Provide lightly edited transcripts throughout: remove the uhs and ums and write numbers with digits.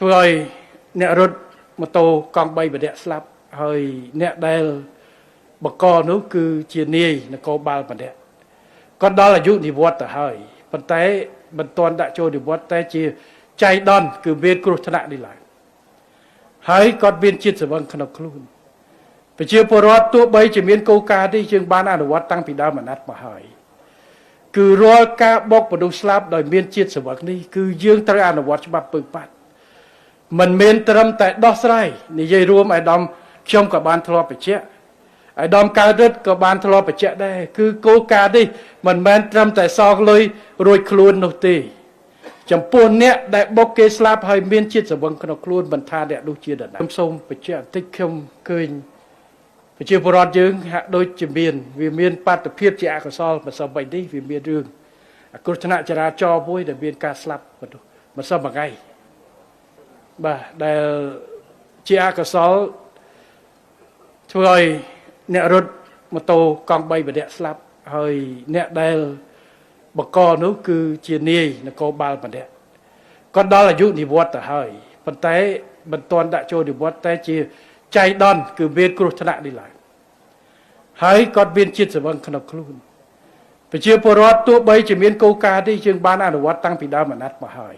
ធ្វើឲ្យអ្នករត់ម៉ូតូកង់3ម្នាក់ស្លាប់ហើយអ្នកដែលបកនោះគឺជានាយនគរបាលម្នាក់គាត់ដល់អាយុនិវត្តន៍ទៅហើយប៉ុន្តែមិនទាន់ដាក់ចូលនិវត្តន៍តែជាចៃដន្យគឺមានគ្រោះថ្នាក់នេះឡើងហើយគាត់មានជាតិស្រវឹងក្នុងខ្លួនប្រជាពលរដ្ឋទោះបីជាមានគោលការណ៍នេះយើងបានអនុវត្តតាំងពីដើមអាណត្តិមកហើយគឺរាល់ការបុកមនុស្សស្លាប់ដោយមានជាតិស្រវឹងនេះគឺយើងត្រូវអនុវត្តច្បាប់ពឹងបាត់មិនមែនត្រឹមតែដោះស្រាយនិយាយរួមអាយដាមខ្ញុំក៏បានធ្លាប់បញ្ជាក់អាយដាមកើតរិទ្ធក៏បានធ្លាប់បញ្ជាក់ដែរគឺគោលការណ៍នេះមិនមែនត្រឹមតែសងលុយរួចខ្លួននោះទេចំពោះអ្នកដែលបុកគេស្លាប់ហើយមានជាតិស្រវឹងក្នុងខ្លួនមិនថាអ្នកនោះជានរណាខ្ញុំសូមបញ្ជាក់បន្តិចខ្ញុំឃើញប្រជាពលរដ្ឋយើងហាក់ដូចជាមានវាមានបាតុភិបជាអកុសលមិនសមបីនេះវាមានរឿងគ្រោះថ្នាក់ចរាចរណ៍មួយដែលមានការស្លាប់មនុស្សមិនសមមួយថ្ងៃបាទដែលជាអកុសលធ្វើឲ្យអ្នករត់ម៉ូតូកង់3ម្នាក់ស្លាប់ហើយអ្នកដែលបកនោះគឺជានាយនគរបាលម្នាក់គាត់ដល់អាយុនិវត្តន៍ទៅហើយប៉ុន្តែមិនទាន់ដាក់ចូលនិវត្តន៍តែជាចៃដន្យគឺមានគ្រោះថ្នាក់នេះឡើងហើយគាត់មានជាតិស្រវឹងក្នុងខ្លួនប្រជាពលរដ្ឋទោះបីជាមានគោលការណ៍នេះយើងបានអនុវត្តតាំងពីដើមអាណត្តិមកហើយ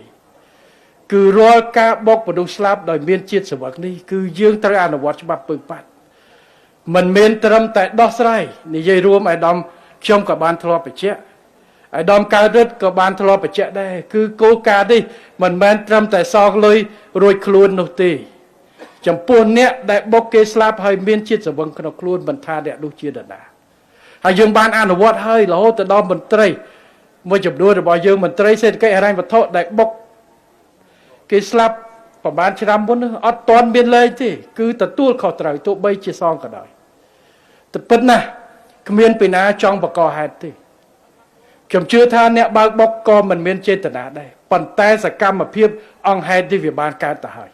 គឺរាល់ការបុកមនុស្សស្លាប់ដោយមានជាតិស្រវឹងនេះគឺយើងត្រូវអនុវត្តច្បាប់ពឹងបាត់មិនមែនត្រឹមតែដោះស្រាយនិយាយរួមអាយដាមខ្ញុំក៏បានធ្លាប់បញ្ជាក់អាយដាមកើតរិទ្ធក៏បានធ្លាប់បញ្ជាក់ដែរគឺគោលការណ៍នេះមិនមែនត្រឹមតែសងលុយរួចខ្លួននោះទេចំពោះអ្នកដែលបុកគេស្លាប់ហើយមានជាតិស្រវឹងក្នុងខ្លួនមិនថាអ្នកនោះជានរណាហើយយើងបានអនុវត្តហើយរហូតទៅដល់មន្ត្រីមួយចំនួនរបស់យើងមន្ត្រីសេដ្ឋកិច្ចហិរញ្ញវត្ថុដែលបុកគេស្លាប់ប្រហែលឆ្នាំមុនអត់ទាន់មានលេខទេគឺទទួលខុសត្រូវទោះបីជាសងក៏ដោយតែពិតណាស់គ្មានពីណាចង់បង្កហេតុទេខ្ញុំជឿថាអ្នកបើកបុកក៏មិនមានចេតនាដែរប៉ុន្តែសកម្មភាពអង្គហេតុនេះវាបានកើតទៅហើយ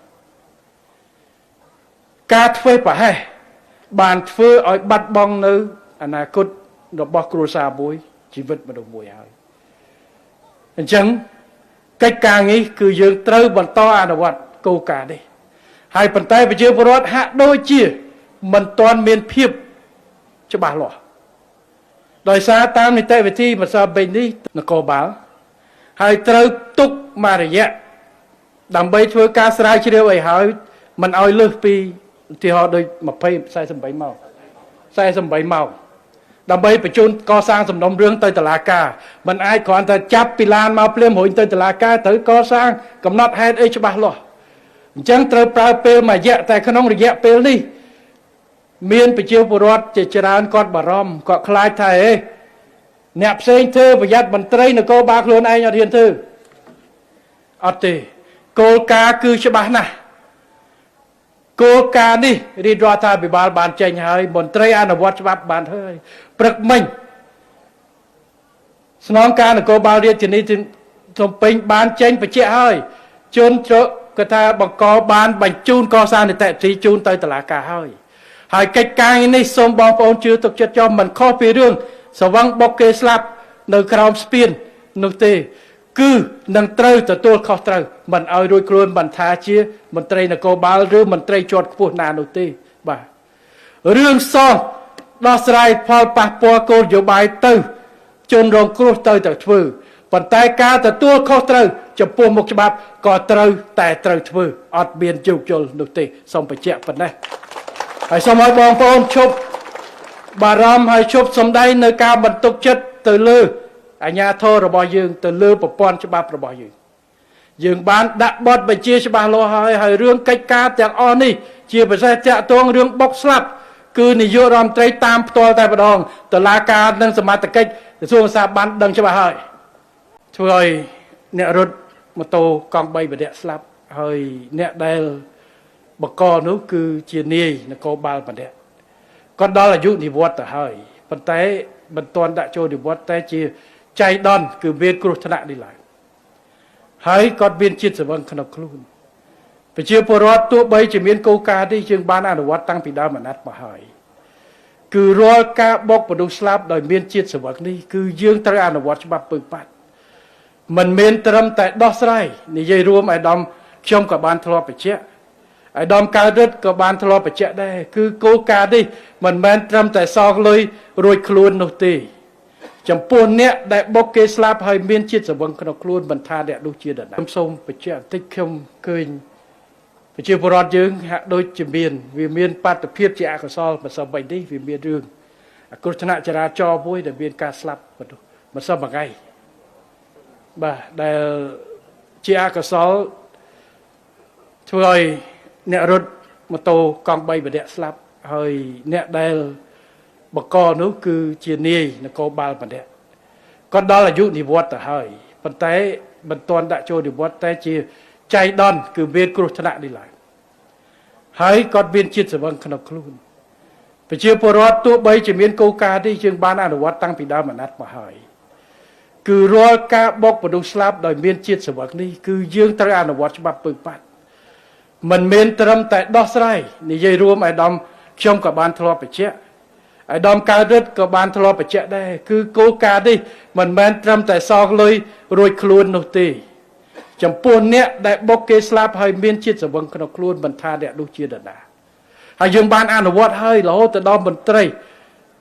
ការធ្វើប្រហែសបានធ្វើឲ្យបាត់បង់នៅអនាគតរបស់គ្រួសារមួយជីវិតមនុស្សមួយហើយអញ្ចឹងកិច្ចការនេះគឺយើងត្រូវបន្តអនុវត្តគោលការណ៍នេះហើយប៉ុន្តែប្រជាពលរដ្ឋហាក់ដូចជាមិនទាន់មានភាពច្បាស់លាស់ដោយសារតាមនីតិវិធីម្សិលមិញនេះនគរបាលហើយត្រូវទុកមួយរយៈដើម្បីធ្វើការស្រាវជ្រាវឲ្យហើយមិនឲ្យលើសពីឧទាហរណ៍ដូច20 48ម៉ោង48ម៉ោងដើម្បីបញ្ជូនកសាងសំណុំរឿងទៅតុលាការមិនអាចគ្រាន់តែចាប់ពីឡានមកភ្លាមរុញទៅតុលាការត្រូវកសាងកំណត់ហេតុអីច្បាស់លាស់អញ្ចឹងត្រូវប្រើពេលមួយរយៈតែក្នុងរយៈពេលនេះមានប្រជាពលរដ្ឋជាច្រើនគាត់បារម្ភគាត់ខ្លាចថាអេអ្នកផ្សេងធ្វើប្រយ័ត្នមន្ត្រីនគរបាលខ្លួនឯងអត់ហ៊ានធ្វើអត់ទេគោលការណ៍គឺច្បាស់ណាស់គោលការណ៍នេះរាជរដ្ឋាភិបាលបានចេញហើយមន្ត្រីអនុវត្តច្បាប់បានធ្វើហើយព្រឹកមិញស្នងការនគរបាលរាជធានីភ្នំពេញបានចេញបញ្ជាក់ហើយជនគាត់ថាបង្កបានបញ្ជូនកសាងនីតិវិធីជូនទៅតុលាការហើយហើយកិច្ចការនេះសូមបងប្អូនជឿទុកចិត្តចុះមិនខុសពីរឿងសវឹងបុកគេស្លាប់នៅក្រោមស្ពាននោះទេគឺនឹងត្រូវទទួលខុសត្រូវមិនឲ្យរួចខ្លួនមិនថាជាមន្ត្រីនគរបាលឬមន្ត្រីជាន់ខ្ពស់ណានោះទេបាទរឿងសងដោះស្រាយផលប៉ះពាល់គោលនយោបាយទៅជនរងគ្រោះទៅតែធ្វើប៉ុន្តែការទទួលខុសត្រូវចំពោះមុខច្បាប់ក៏ត្រូវតែត្រូវធ្វើអត់មានយោគយល់នោះទេសូមបញ្ជាក់ប៉ុណ្ណេះហើយសូមឲ្យបងប្អូនឈប់បារម្ភហើយឈប់សំដែងនៅការបន្ទុកចិត្តទៅលើអាជ្ញាធររបស់យើងទៅលើប្រព័ន្ធច្បាប់របស់យើងយើងបានដាក់បទបញ្ជាច្បាស់លាស់ហើយហើយរឿងកិច្ចការទាំងអស់នេះជាពិសេសតាក់ទងរឿងបុកស្លាប់គឺនាយករដ្ឋមន្ត្រីតាមផ្ទាល់តែម្ដងតុលាការនិងសមត្ថកិច្ចក្រសួងសាបានដឹងច្បាស់ហើយធ្វើឲ្យអ្នករត់ម៉ូតូកង់3ម្នាក់ស្លាប់ហើយអ្នកដែលបកនោះគឺជានាយនគរបាលម្នាក់គាត់ដល់អាយុនិវត្តន៍ទៅហើយប៉ុន្តែមិនទាន់ដាក់ចូលនិវត្តន៍តែជាចៃដន្យគឺមានគ្រោះថ្នាក់នេះឡើងហើយគាត់មានជាតិស្រវឹងក្នុងខ្លួនប្រជាពលរដ្ឋទោះបីជាមានគោលការណ៍នេះយើងបានអនុវត្តតាំងពីដើមអាណត្តិមកហើយគឺរាល់ការបុកមនុស្សស្លាប់ដោយមានជាតិស្រវឹងនេះគឺយើងត្រូវអនុវត្តច្បាប់ពឹងបាត់មិនមែនត្រឹមតែដោះស្រាយនិយាយរួមអាយដាម ខ្ញុំក៏បានធ្លាប់បញ្ជាក់ អាយដាមកើតរិទ្ធក៏បានធ្លាប់បញ្ជាក់ដែរគឺគោលការណ៍នេះមិនមែនត្រឹមតែសងលុយរួចខ្លួននោះទេចំពោះអ្នកដែលបុកគេស្លាប់ហើយមានជាតិសង្វឹងក្នុងខ្លួនមិនថាអ្នកនោះជានរណាខ្ញុំសូមបញ្ជាក់បន្តិចខ្ញុំឃើញប្រជាពលរដ្ឋយើងហាក់ដូចជាមានវាមានបាតុភិបជាអកុសលម្សិលមិញនេះវាមានរឿងគ្រោះថ្នាក់ចរាចរណ៍មួយដែលមានការស្លាប់មនុស្សម្សិលមួយថ្ងៃបាទដែលជាអកុសលធ្វើឲ្យអ្នករត់ម៉ូតូកង់3ម្នាក់ស្លាប់ហើយអ្នកដែលបង្កនោះគឺជានាយនគរបាលម្នាក់គាត់ដល់អាយុនិវត្តន៍ទៅហើយប៉ុន្តែមិនទាន់ដាក់ចូលនិវត្តន៍តែជាចៃដន្យគឺមានគ្រោះថ្នាក់នេះឡើងហើយគាត់មានជាតិសង្វឹងក្នុងខ្លួនប្រជាពលរដ្ឋទោះបីជាមានគោលការណ៍នេះយើងបានអនុវត្តតាំងពីដើមអាណត្តិមកហើយគឺរាល់ការបុកមនុស្សស្លាប់ដោយមានជាតិសង្វឹងនេះគឺយើងត្រូវអនុវត្តច្បាប់ពឹងបាត់មិនមែនត្រឹមតែដោះស្រាយនិយាយរួមអាយដាមខ្ញុំក៏បានធ្លាប់បញ្ជាក់អាយដាមកើតរិទ្ធក៏បានធ្លាប់បញ្ជាក់ដែរគឺគោលការណ៍នេះមិនមែនត្រឹមតែសងលុយរួចខ្លួននោះទេចំពោះអ្នកដែលបុកគេស្លាប់ហើយមានជាតិសង្វឹងក្នុងខ្លួនមិនថាអ្នកនោះជានរណាហើយយើងបានអនុវត្តហើយរហូតទៅដល់មន្ត្រី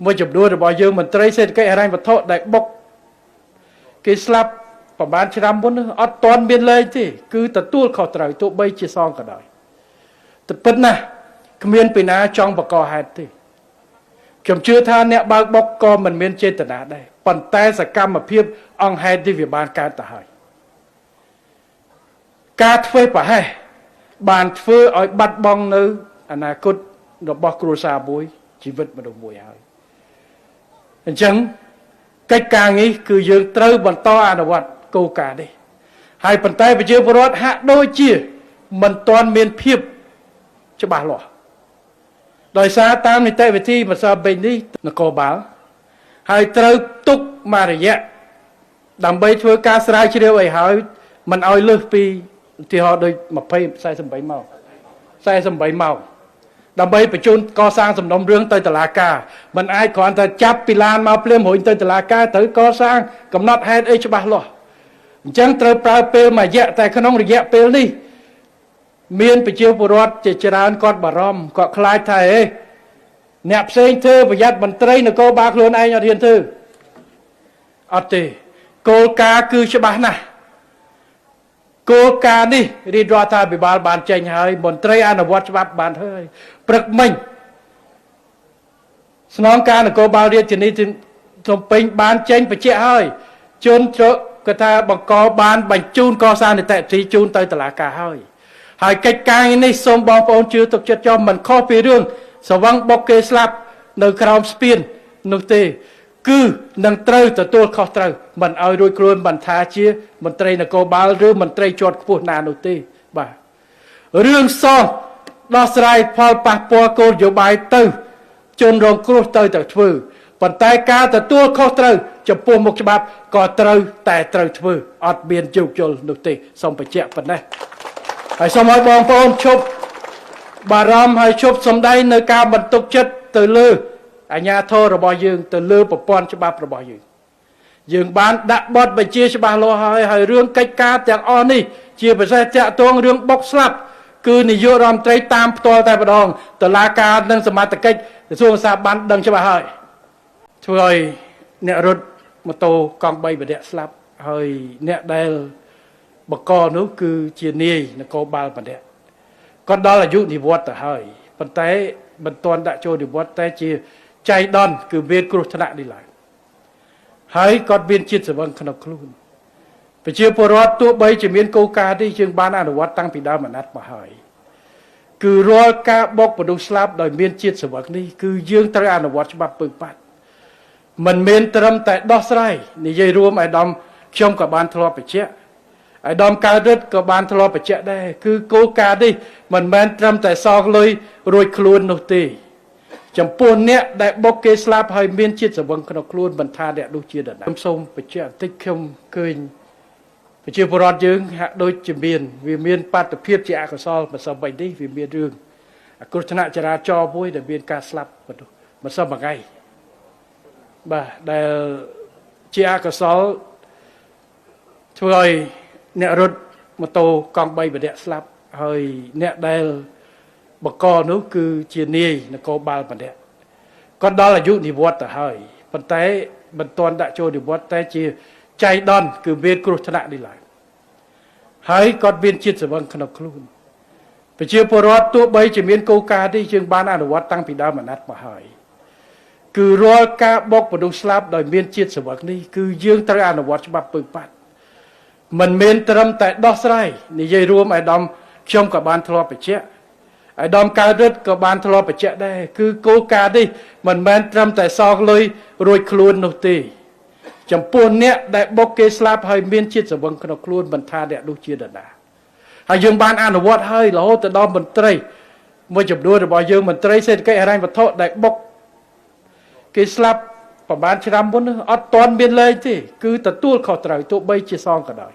មួយចំនួនរបស់យើងមន្ត្រីសេដ្ឋកិច្ចហិរញ្ញវត្ថុដែលបុកគេស្លាប់ប្រហែលឆ្នាំមុនអត់ទាន់មានលែងទេគឺទទួលខុសត្រូវទោះបីជាសងក៏ដោយតែពិតណាស់គ្មានពីណាចង់បង្កហេតុទេខ្ញុំជឿថាអ្នកបើកបុកក៏មិនមានចេតនាដែរប៉ុន្តែសកម្មភាពអង្គហេតុនេះវាបានកើតទៅហើយការធ្វើប្រហែសបានធ្វើឲ្យបាត់បង់នៅអនាគតរបស់គ្រួសារមួយជីវិតមនុស្សមួយហើយអញ្ចឹងកិច្ចការនេះគឺយើងត្រូវបន្តអនុវត្តគោលការណ៍នេះហើយប៉ុន្តែប្រជាពលរដ្ឋហាក់ដូចជាមិនទាន់មានភាពច្បាស់លាស់ដោយសារតាមនីតិវិធីម្សិលមិញនេះនគរបាលហើយត្រូវទុកមួយរយៈដើម្បីធ្វើការស្រាវជ្រាវឲ្យហើយមិនឲ្យលើសពីឧទាហរណ៍ដូច20 48ម៉ោង48ម៉ោងដើម្បីបញ្ជូនកសាងសំណុំរឿងទៅតុលាការមិនអាចគ្រាន់តែចាប់ពីឡានមកភ្លាមរុញទៅតុលាការត្រូវកសាងកំណត់ហេតុអីច្បាស់លាស់អញ្ចឹងត្រូវប្រើពេលមួយរយៈតែក្នុងរយៈពេលនេះមានប្រជាពលរដ្ឋជាច្រើនគាត់បារម្ភគាត់ខ្លាចថាអេអ្នកផ្សេងធ្វើប្រយ័ត្នមន្ត្រីនគរបាលខ្លួនឯងអត់ហ៊ានធ្វើអត់ទេគោលការណ៍គឺច្បាស់ណាស់គោលការណ៍នេះរាជរដ្ឋាភិបាលបានចេញហើយមន្ត្រីអនុវត្តច្បាប់បានធ្វើហើយព្រឹកមិញស្នងការនគរបាលរាជធានីភ្នំពេញបានចេញបញ្ជាក់ហើយជនគាត់ថាបង្កបានបញ្ជូនកសាងនីតិវិធីជូនទៅតុលាការហើយហើយកិច្ចការនេះសូមបងប្អូនជឿទុកចិត្តចុះមិនខុសពីរឿងសវឹងបុកគេស្លាប់នៅក្រោមស្ពាននោះទេគឺនឹងត្រូវទទួលខុសត្រូវមិនឲ្យរួចខ្លួនមិនថាជាមន្ត្រីនគរបាលឬមន្ត្រីជាន់ខ្ពស់ណានោះទេបាទរឿងសងដោះស្រាយផលប៉ះពាល់គោលនយោបាយទៅជនរងគ្រោះទៅតែធ្វើប៉ុន្តែការទទួលខុសត្រូវចំពោះមុខច្បាប់ក៏ត្រូវតែត្រូវធ្វើអត់មានយោគយល់នោះទេសូមបញ្ជាក់ប៉ុណ្ណេះហើយសូមឲ្យបងប្អូនឈប់បារម្ភហើយឈប់សំដែងនៅការបន្ទុកចិត្តទៅលើអាជ្ញាធររបស់យើងទៅលើប្រព័ន្ធច្បាប់របស់យើងយើងបានដាក់បទបញ្ជាច្បាស់លាស់ហើយហើយរឿងកិច្ចការទាំងអស់នេះជាពិសេសតាក់ទងរឿងបុកស្លាប់គឺនាយករដ្ឋមន្ត្រីតាមផ្ទាល់តែម្ដងតុលាការនិងសមត្ថកិច្ចក្រសួងសាបានដឹងច្បាស់ហើយធ្វើឲ្យអ្នករត់ម៉ូតូកង់3ម្នាក់ស្លាប់ហើយអ្នកដែលបង្កនោះគឺជានាយនគរបាលម្នាក់គាត់ដល់អាយុនិវត្តន៍ទៅហើយប៉ុន្តែមិនទាន់ដាក់ចូលនិវត្តន៍តែជាចៃដន្យគឺមានគ្រោះថ្នាក់នេះឡើងហើយគាត់មានជាតិសង្វឹងក្នុងខ្លួនប្រជាពលរដ្ឋទោះបីជាមានគោលការណ៍នេះយើងបានអនុវត្តតាំងពីដើមអាណត្តិមកហើយគឺរាល់ការបុកមនុស្សស្លាប់ដោយមានជាតិសង្វឹងនេះគឺយើងត្រូវអនុវត្តច្បាប់ពឹងបាត់មិនមែនត្រឹមតែដោះស្រាយនិយាយរួមអាយដាមខ្ញុំក៏បានធ្លាប់បញ្ជាក់អាយដាមកើតរិទ្ធក៏បានធ្លាប់បញ្ជាក់ដែរគឺគោលការណ៍នេះមិនមែនត្រឹមតែសងលុយរួចខ្លួននោះទេចំពោះអ្នកដែលបុកគេស្លាប់ហើយមានជាតិសង្វឹងក្នុងខ្លួនមិនថាអ្នកនោះជានរណាខ្ញុំសូមបញ្ជាក់បន្តិចខ្ញុំឃើញប្រជាពលរដ្ឋយើងហាក់ដូចជាមានវាមានបាតុភិបជាអកុសលម្សិលមិញនេះវាមានរឿងគ្រោះថ្នាក់ចរាចរណ៍មួយដែលមានការស្លាប់មនុស្សម្សិលមួយថ្ងៃបាទដែលជាអកុសលធ្វើឲ្យអ្នករត់ម៉ូតូកង់3ម្នាក់ស្លាប់ ហើយអ្នកដែលបង្កនោះគឺជានាយនគរបាលម្នាក់គាត់ដល់អាយុនិវត្តន៍ទៅហើយប៉ុន្តែមិនទាន់ដាក់ចូលនិវត្តន៍តែជាចៃដន្យគឺមានគ្រោះថ្នាក់នេះឡើងហើយគាត់មានជាតិស្រវឹងក្នុងខ្លួនប្រជាពលរដ្ឋទោះបីជាមានគោលការណ៍នេះយើងបានអនុវត្តតាំងពីដើមអាណត្តិមកហើយគឺរាល់ការបុកមនុស្សស្លាប់ដោយមានជាតិស្រវឹងនេះគឺយើងត្រូវអនុវត្តច្បាប់ពឹងបាត់មិនមែនត្រឹមតែដោះស្រាយនិយាយរួមអាយដាមខ្ញុំក៏បានធ្លាប់បញ្ជាក់អាយដាមកើតរិទ្ធក៏បានធ្លាប់បញ្ជាក់ដែរគឺគោលការណ៍នេះមិនមែនត្រឹមតែសងលុយរួចខ្លួននោះទេចំពោះអ្នកដែលបុកគេស្លាប់ហើយមានជាតិស្រវឹងក្នុងខ្លួនមិនថាអ្នកនោះជានរណាហើយយើងបានអនុវត្តហើយរហូតទៅដល់មន្ត្រីមួយចំនួនរបស់យើងមន្ត្រីសេដ្ឋកិច្ចហិរញ្ញវត្ថុដែលបុកគេស្លាប់ប្រហែលឆ្នាំមុនអត់ទាន់មានលែងទេគឺទទួលខុសត្រូវទោះបីជាសងក៏ដោយ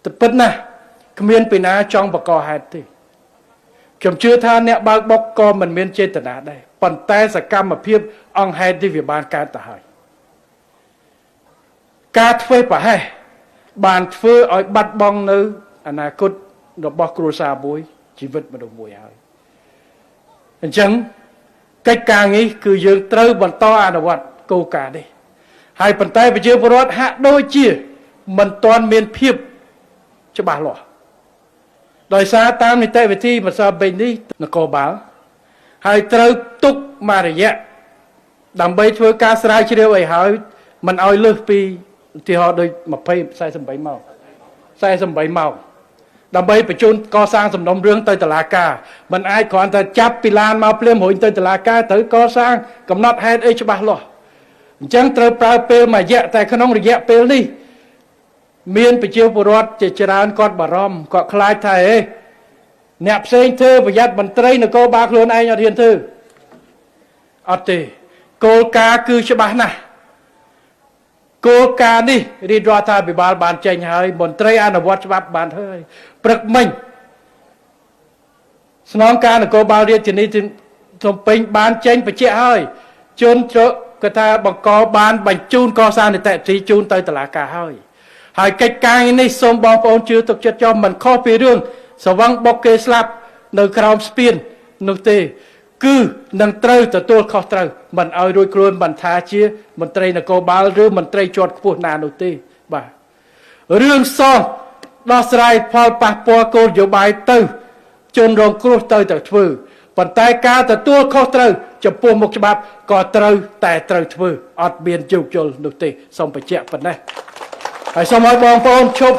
តែពិតណាស់គ្មានពីណាចង់បង្កហេតុទេខ្ញុំជឿថាអ្នកបើកបុកក៏មិនមានចេតនាដែរប៉ុន្តែសកម្មភាពអង្គហេតុនេះវាបានកើតទៅហើយការធ្វើប្រហែសបានធ្វើឲ្យបាត់បង់នៅអនាគតរបស់គ្រួសារមួយជីវិតមនុស្សមួយហើយអញ្ចឹងកិច្ចការនេះគឺយើងត្រូវបន្តអនុវត្តគោលការណ៍នេះហើយប៉ុន្តែប្រជាពលរដ្ឋហាក់ដូចជាមិនទាន់មានភាពច្បាស់លាស់ដោយសារតាមនីតិវិធីម្សិលមិញនេះនគរបាលហើយត្រូវទុកមួយរយៈដើម្បីធ្វើការស្រាវជ្រាវឲ្យហើយមិនឲ្យលើសពីឧទាហរណ៍ដូច20 48ម៉ោង48ម៉ោងដើម្បីបញ្ជូនកសាងសំណុំរឿងទៅតុលាការមិនអាចគ្រាន់តែចាប់ពីឡានមកភ្លាមរុញទៅតុលាការត្រូវកសាងកំណត់ហេតុអីច្បាស់លាស់អញ្ចឹងត្រូវប្រើពេលមួយរយៈតែក្នុងរយៈពេលនេះមានប្រជាពលរដ្ឋជាច្រើនគាត់បារម្ភគាត់ខ្លាចថាអេអ្នកផ្សេងធ្វើប្រយ័ត្នមន្ត្រីនគរបាលខ្លួនឯងអត់ហ៊ានធ្វើអត់ទេគោលការណ៍គឺច្បាស់ណាស់គោលការណ៍នេះរាជរដ្ឋាភិបាលបានចេញហើយមន្ត្រីអនុវត្តច្បាប់បានធ្វើហើយព្រឹកមិញស្នងការនគរបាលរាជធានីភ្នំពេញបានចេញបញ្ជាក់ហើយជនគាត់ថាបង្កបានបញ្ជូនកសាងនីតិវិធីជូនទៅតុលាការហើយហើយកិច្ចការនេះសូមបងប្អូនជឿទុកចិត្តចុះមិនខុសពីរឿងសវឹងបុកគេស្លាប់នៅក្រោមស្ពាននោះទេគឺនឹងត្រូវទទួលខុសត្រូវមិនឲ្យរួចខ្លួនមិនថាជាមន្ត្រីនគរបាលឬមន្ត្រីជាន់ខ្ពស់ណានោះទេបាទរឿងសងដោះស្រាយផលប៉ះពាល់គោលនយោបាយទៅជនរងគ្រោះទៅតែធ្វើប៉ុន្តែការទទួលខុសត្រូវចំពោះមុខច្បាប់ក៏ត្រូវតែត្រូវធ្វើអត់មានយោគយល់នោះទេសូមបញ្ជាក់ប៉ុណ្ណេះហើយសូមឲ្យបងប្អូនឈប់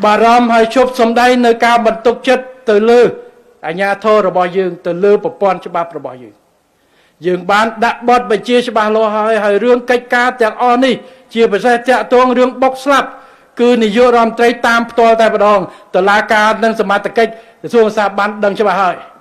បារម្ភហើយឈប់សំដែងនៅការបន្ទុកចិត្តទៅលើអាជ្ញាធររបស់យើងទៅលើប្រព័ន្ធច្បាប់របស់យើងយើងបានដាក់បទបញ្ជាច្បាស់លាស់ហើយហើយរឿងកិច្ចការទាំងអស់នេះជាពិសេសតាក់ទងរឿងបុកស្លាប់គឺនាយករដ្ឋមន្ត្រីតាមផ្ទាល់តែម្ដងតុលាការនិងសមត្ថកិច្ចក្រសួងសាបានដឹងច្បាស់ហើយ។